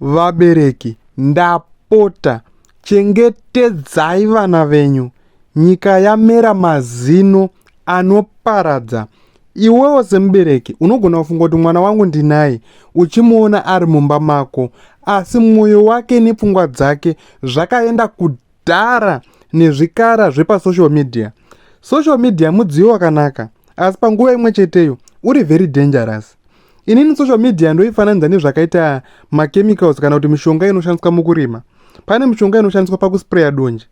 Vabereki ndapota chengetedzai vana venyu. Nyika yamera mazino anoparadza. Iwewo semubereki unogona kufunga kuti mwana wangu ndinaye uchimuona ari mumba mako asi mwoyo wake nepfungwa dzake zvakaenda kudhara nezvikara zvepasocial media. Social media mudziyo wakanaka asi panguva imwe cheteyo uri very dangerous. Inini social media ndoifananidza nezvakaita machemicals kana kuti mishonga inoshandiswa mukurima. Pane mishonga inoshandiswa pakuspreya donje.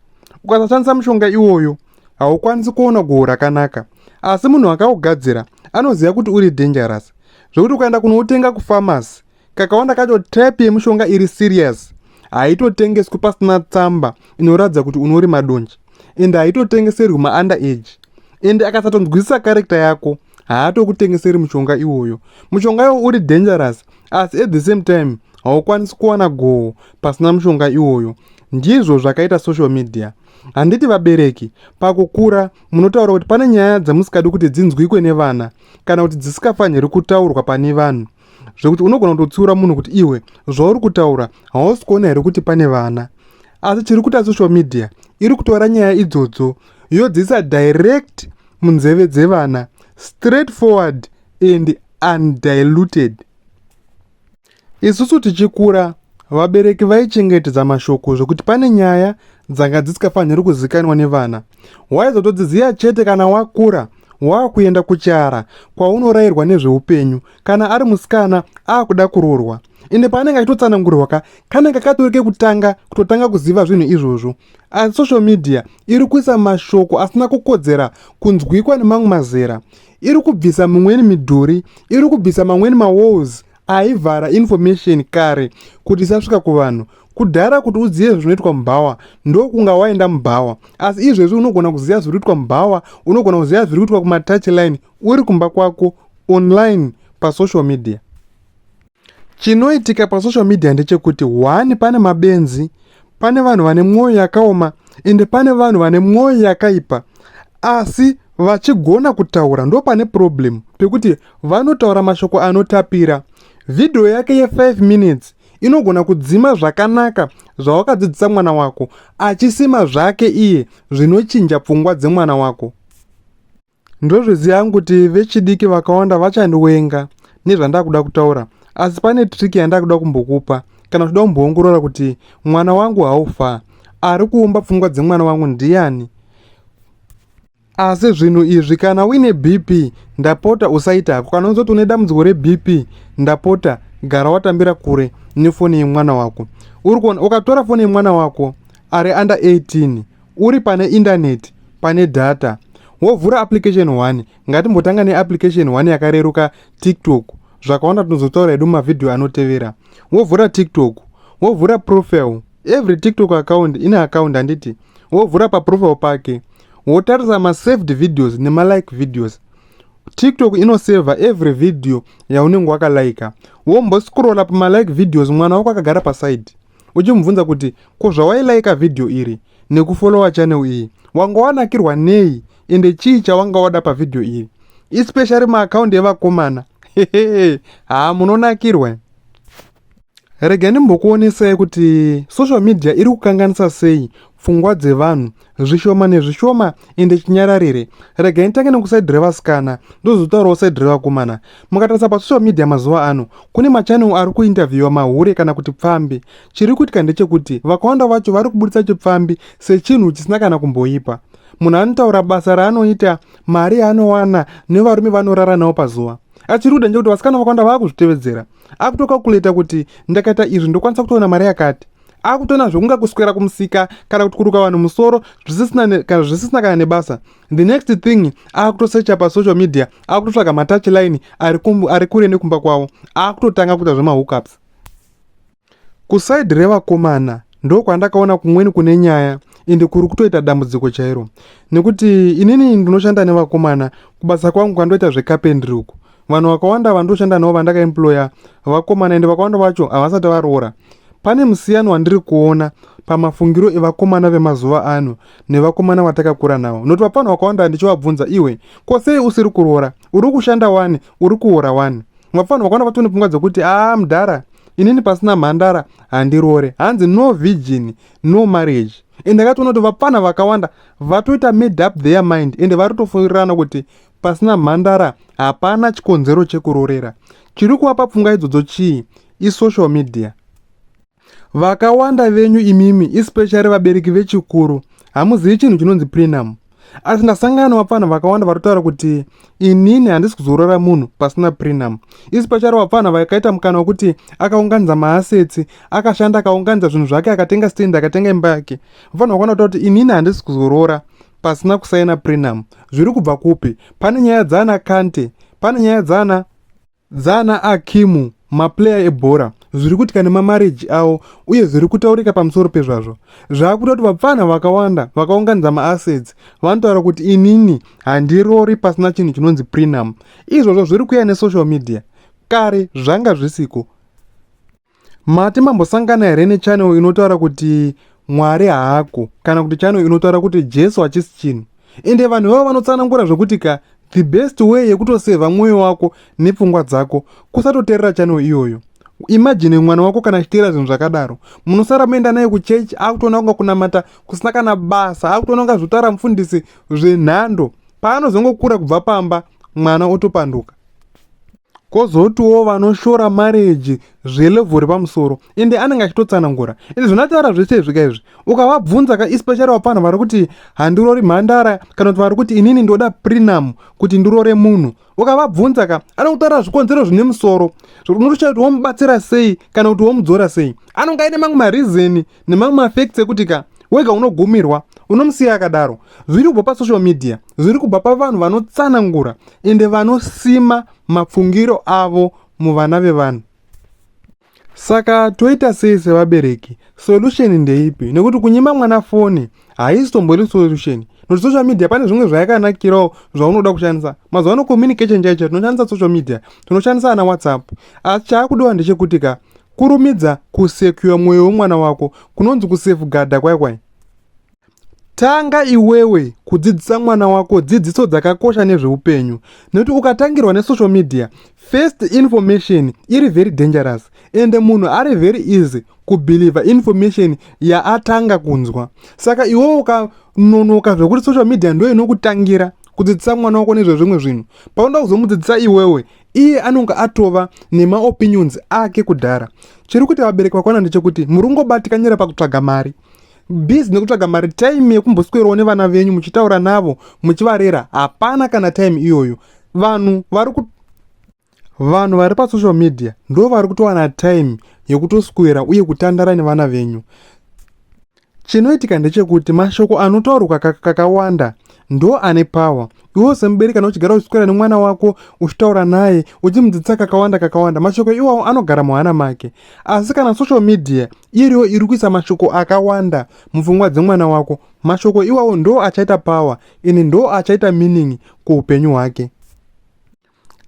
Ukasashandisa mushonga iwoyo haukwanisi kuona goho rakanaka asi munhu akaugadzira anoziva kuti uri dangerous zvekuti ukaenda kunoutenga kupharmacy kakawanda kacho type yemushonga iri serious haitotengeswi pasina tsamba inoratidza kuti unorima donje ende haitotengeserwi maunder age ende akasatonzwisisa character yako haatokutengeseri mushonga iwoyo. Mushonga iwoyo uri dangerous asi at the same time haukwanisi kuwana goho pasina mushonga iwoyo. Ndizvo zvakaita social media. Handiti vabereki pakukura munotaura kuti pane nyaya dzamusikadi kuti dzinzwikwe nevana kana kuti dzisikafaniri kutaurwa pane vanhu zvekuti unogona kutotsiura munhu kuti iwe zvauri kutaura hausi kuona here kuti pane vana. Asi chiri kuita social media iri kutora nyaya idzodzo yodziisa direct munzeve dzevana straight forward and undiluted. Isusu tichikura vabereki vaichengetedza mashoko zvekuti pane nyaya dzanga dzisikafaniri kuzikanwa nevana. Waizotodziziva chete kana wakura wakuenda kuchara kwaunorayirwa nezveupenyu kana ari musikana akuda kuroorwa. Ende paanenge achitotsanangurirwa ka kanenge katori kekutanga kutotanga kuziva zvinhu izvozvo. Asi social media iri kuisa mashoko asina kukodzera kunzwikwa nemamwe mazera. Iri kubvisa mimweni midhuri, iri kubvisa mamweni mawalls aivhara information kare kuti isasvika kuvanhu. Kudhara kuti uzive zvinoitwa mubhawa ndokunga waenda mubhawa, asi izvezvi unogona kuziva zviri kuitwa mubhawa, unogona kuziva zviri kuitwa kumatouch line uri kumba kwako online pasocial media. Chinoitika pasocial media ndechekuti one pane mabenzi, pane vanhu vane mwoyo yakaoma ende pane vanhu vane mwoyo yakaipa asi vachigona kutaura ndo pane problem pekuti vanotaura mashoko anotapira. Vhidhiyo yake ye5 minutes inogona kudzima zvakanaka zvawakadzidzisa mwana wako achisima zvake iye zvinochinja pfungwa dzemwana wako. Ndozviziva hangu kuti vechidiki vakawanda vachandiwenga nezvandakuda kutaura asi pane trick yandakuda kumbokupa kana uchida kumboongorora kuti mwana wangu how far ari kuumba pfungwa dzemwana wangu ndiyani. Asi zvinhu izvi kana uine BP ndapota usaita hako. Kana unzoti une dambudziko reBP ndapota gara watambira kure nefoni yemwana wako. Uri kuona ukatora foni yemwana wako ari under 18 uri pane internet pane data wovhura application 1 ngatimbotanga neapplication 1 yakareruka TikTok zvakawanda tinozotaura hedu mumavhidhiyo anotevera. Wovhura TikTok wovhura profile every TikTok account ine account handiti wovhura paprofile pake wotarisa masaved videos nemalike videos. TikTok inoseva every video yaunenge wakalaika womboscrolla pamalike videos mwana wako akagara paside uchimubvunza kuti ko zvawailaika vhidhiyo iri nekufollowa channel iyi wanga wanakirwa nei ende chii chawanga wada pavhidhiyo iri especially maakaundi evakomana haa munonakirwa. Rega ndimbokuonesai kuti social media iri kukanganisa sei pfungwa dzevanhu zvishoma nezvishoma ende chinyararire. Regai nditange nekusaidhi revasikana ndozotaurawo saidhi revakomana. Mukatarisa pasocial media mazuva ano kune machannel ari kuinterviewa mahure kana kuti pfambi. Chiri kuitika ndechekuti vakawanda vacho vari kuburitsa chipfambi sechinhu chisina kana kumboipa. Munhu anotaura basa raanoita, mari yaanowana nevarume vanorara navo pazuva. Asi chiri kuda ndechekuti vasikana vakawanda vaakuzvitevedzera. Akutokalkuleta kuti ndakaita izvi ndokwanisa kutoona mari yakati. Akutoona zvekunga kuswera kumusika kana kuti kuruka vanhu musoro zvisisina kana zvisisina kana nebasa. The next thing akutosecha pasocial media akutotsvaga matouch line ari kure nekumba kwavo akutotanga kuita zvemahookups. Kuside revakomana ndokwandakaona kumweni kune nyaya ende kuri kutoita dambudziko chairo nekuti inini ndinoshanda nevakomana kubasa kwangu kwandoita zvecarpentry uku vanhu vakawanda vandoshanda navo vandakaemploya vakomana ende vakawanda vacho havasati varoora pane musiyano wandiri kuona pamafungiro evakomana vemazuva ano nevakomana vatakakura navo nokuti vapfana vakawanda ndichivabvunza iwe ko sei usiri kuroora uri kushanda wani uri kuora wani vapfana vakawanda vatone pfungwa dzekuti aa mudhara. Inini pasina mhandara handiroore. Hanzi no virgin no marriage. Ende ndakatoona kuti vapfana vakawanda vatoita made up their mind ende vari kutofurirana kuti pasina mhandara hapana chikonzero chekurorera. Chiri kuvapa pfungwa idzodzo chii? Isocial media. Vakawanda venyu imimi especially vabereki vechikuru hamuzivi chinhu chinonzi prenum. Asi ndasangana nevapfanha vakawanda vari kutaura kuti inini handisi kuzorora munhu pasina prenum. Especially vapfanha vakaita mukana wekuti akaunganidza maassets, akashanda akaunganidza zvinhu zvake, akatenga stand, akatenga imba yake. Vapfanha vakawanda kutaura kuti inini handisi kuzorora pasina kusaina prenum. Zviri kubva kupi? Pane nyaya dzaana Kante, pane nyaya dzaana dzaana Akimu maplayer ebhora zviri kuitika nemamarriage avo uye zviri kutaurika pamusoro pezvazvo zvaakuita kuti vapfanha vakawanda vakaunganidza maassets vanotaura kuti inini handirori pasina chinhu chinonzi prenum. Izvozvo zviri kuuya nesocial media. Kare zvanga zvisiko. Mati mambosangana here nechannel inotaura kuti Mwari haako kana kuti channel inotaura kuti Jesu hachisi chinhu? Ende vanhu ivavo vanotsanangura zvekuti ka the best way yekutosevha mwoyo wako nepfungwa dzako kusatoteerera channel iyoyo. Imagine mwana wako kana achiteera zvinhu zvakadaro, munosara moenda naye kuchechi akutoona kunga kunamata kusina kana basa, akutoona kunga zvotaura mufundisi zvenhando. Paanozongokura kubva pamba mwana otopanduka. Kozotiwo vanoshora marriage zvelevel repamusoro ende anenge achitotsanangura ende zvandataura zvese izvi ka izvi ukavabvunza ka especially vapfanha vari kuti handirori mhandara kana kuti vari kuti inini ndoda prenum kuti ndirore munhu ukavabvunza ka anokutaura zvikonzero zvine musoro unotoshaya kuti womubatsira sei kana kuti womudzora sei anonge aine mamwe mareason nemamwe mafacts ekuti ka wega unogumirwa unomusiya akadaro. Zviri kubva pasocial media, zviri kubva pavanhu vanotsanangura ende vanosima mapfungiro avo muvana vevanhu. Saka toita sei sevabereki? Solution ndeipi? Nekuti kunyima mwana foni haisi tombori solution. Nokuti social media pane zvimwe zvayakanakirawo zvaunoda kushandisa. Mazuva ano communication chaicho tinoshandisa social media, tinoshandisa ana WhatsApp. Asi chaakudiwa ndechekuti ka Kurumidza kusecure mwoyo wemwana wako kunonzi kusafeguarda kwai kwai. Tanga iwewe kudzidzisa mwana wako dzidziso dzakakosha nezveupenyu nekuti ukatangirwa nesocial media first information iri very dangerous ende munhu ari very easy kubhilivha information yaatanga kunzwa. Saka iwewe ukanonoka zvekuti social media ndo inokutangira kudzidzisa mwana wako nezvezvimwe zvinhu, paunoda kuzomudzidzisa iwewe iye anonga atova nemaopinions ake kudhara. Chiri kuita vabereki vakwana ndechekuti muri kungobatikanyira pakutsvaga mari, busy nekutsvaga mari, time yekumboswerawo nevana venyu muchitaura navo muchivarera hapana kana time iyoyo. Vanhu vari ku vanhu vari pasocial media ndo vari kutowana time yekutoswera uye kutandara nevana venyu. Chinoitika ndechekuti mashoko anotaurwa kakawanda ndo ane power. Iwewo semubereki kana uchigara uchiswera nemwana wako uchitaura naye uchimudzidzisa kakawanda kakawanda, mashoko iwawo anogara muhana make. Asi kana social media iriyo iri kuisa mashoko akawanda mupfungwa dzemwana wako, mashoko iwawo ndo achaita power ende ndo achaita meaning kuupenyu hwake.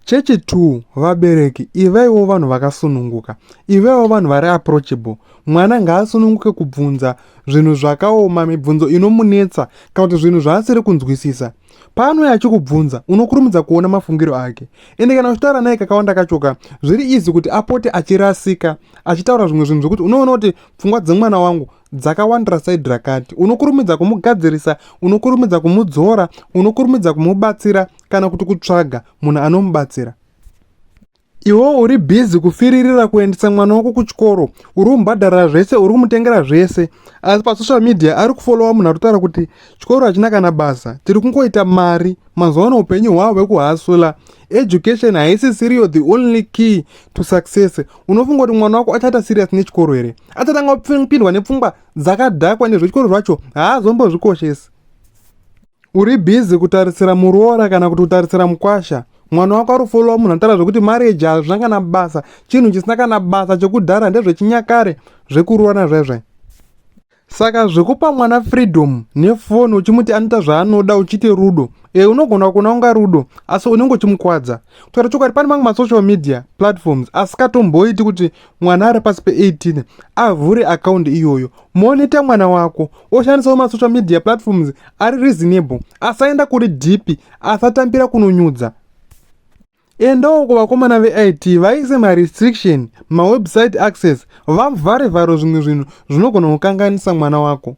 Chechi 2 vabereki ivaiwo vanhu vakasununguka, ivaiwo vanhu vari approachable. Mwana ngaasununguke kubvunza zvinhu zvakaoma, mibvunzo inomunetsa kana kuti zvinhu zvaasiri kunzwisisa. Paanouya achikubvunza unokurumidza kuona mafungiro ake. Ende kana uchitaura naye kakawanda kachoka zviri easy kuti apote achirasika achitaura zvimwe zvinhu zvekuti unoona kuti pfungwa dzemwana wangu dzakawandira side rakati. Unokurumidza kumugadzirisa, unokurumidza kumudzora, unokurumidza kumubatsira kana kuti kutsvaga munhu anomubatsira. Iwe uri busy kufiririra kuendesa mwana wako kuchikoro, uri kumubhadharira zvese, uri kumutengera zvese, asi pasocial media ari kufollowa munhu ari kutaura kuti chikoro hachina kana basa, tiri kungoita mari. Mazuva ano upenyu hwavo hwekuhasula, education haisisiriyo the only key to success. Unofunga kuti mwana wako achaita serious nechikoro here? Achatanga kupindwa nepfungwa dzakadhakwa nezvechikoro zvacho, haazombozvikoshesi. Uri busy kutarisira muroora kana kuti kutarisira mukwasha. Mwana wako ari kufollowa munhu anotaura zvekuti marriage hazvina kana basa, chinhu chisina kana basa chekudhara ndezvechinyakare zvekuroorana zvaizvai. Saka zvekupa mwana freedom nefoni uchimuti anoita zvaanoda uchiti rudo, e unogona kuona kunga rudo asi unenge uchimukwadza. Kutaura chokwadi pane mamwe masocial media platforms asikatomboiti kuti mwana ari pasi pe18 avhure account iyoyo. Monitor mwana wako oshandisawo masocial media platforms ari reasonable, asaenda kuri deep, asatambira kunonyudza. Endawo kuvakomana veIT vaise marestriction, mawebsite access, vavhare vharo zvimwe zvinhu zvinogona kukanganisa mwana wako.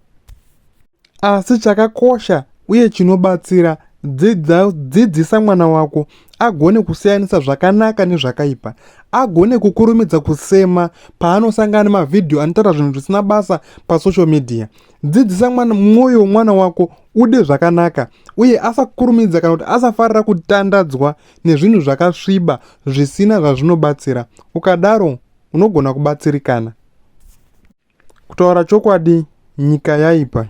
Asi chakakosha uye chinobatsira, dzidza, dzidzisa mwana wako agone kusiyanisa zvakanaka nezvakaipa, agone kukurumidza kusema paanosangana nemavhidhiyo anotaura zvinhu zvisina basa pasocial media. Dzidzisa mwana, mwoyo wemwana wako ude zvakanaka uye asakurumidza kana kuti asafarira kutandadzwa nezvinhu zvakasviba zvisina zvazvinobatsira. Ukadaro unogona kubatsirikana. Kutaura chokwadi, nyika yaipa.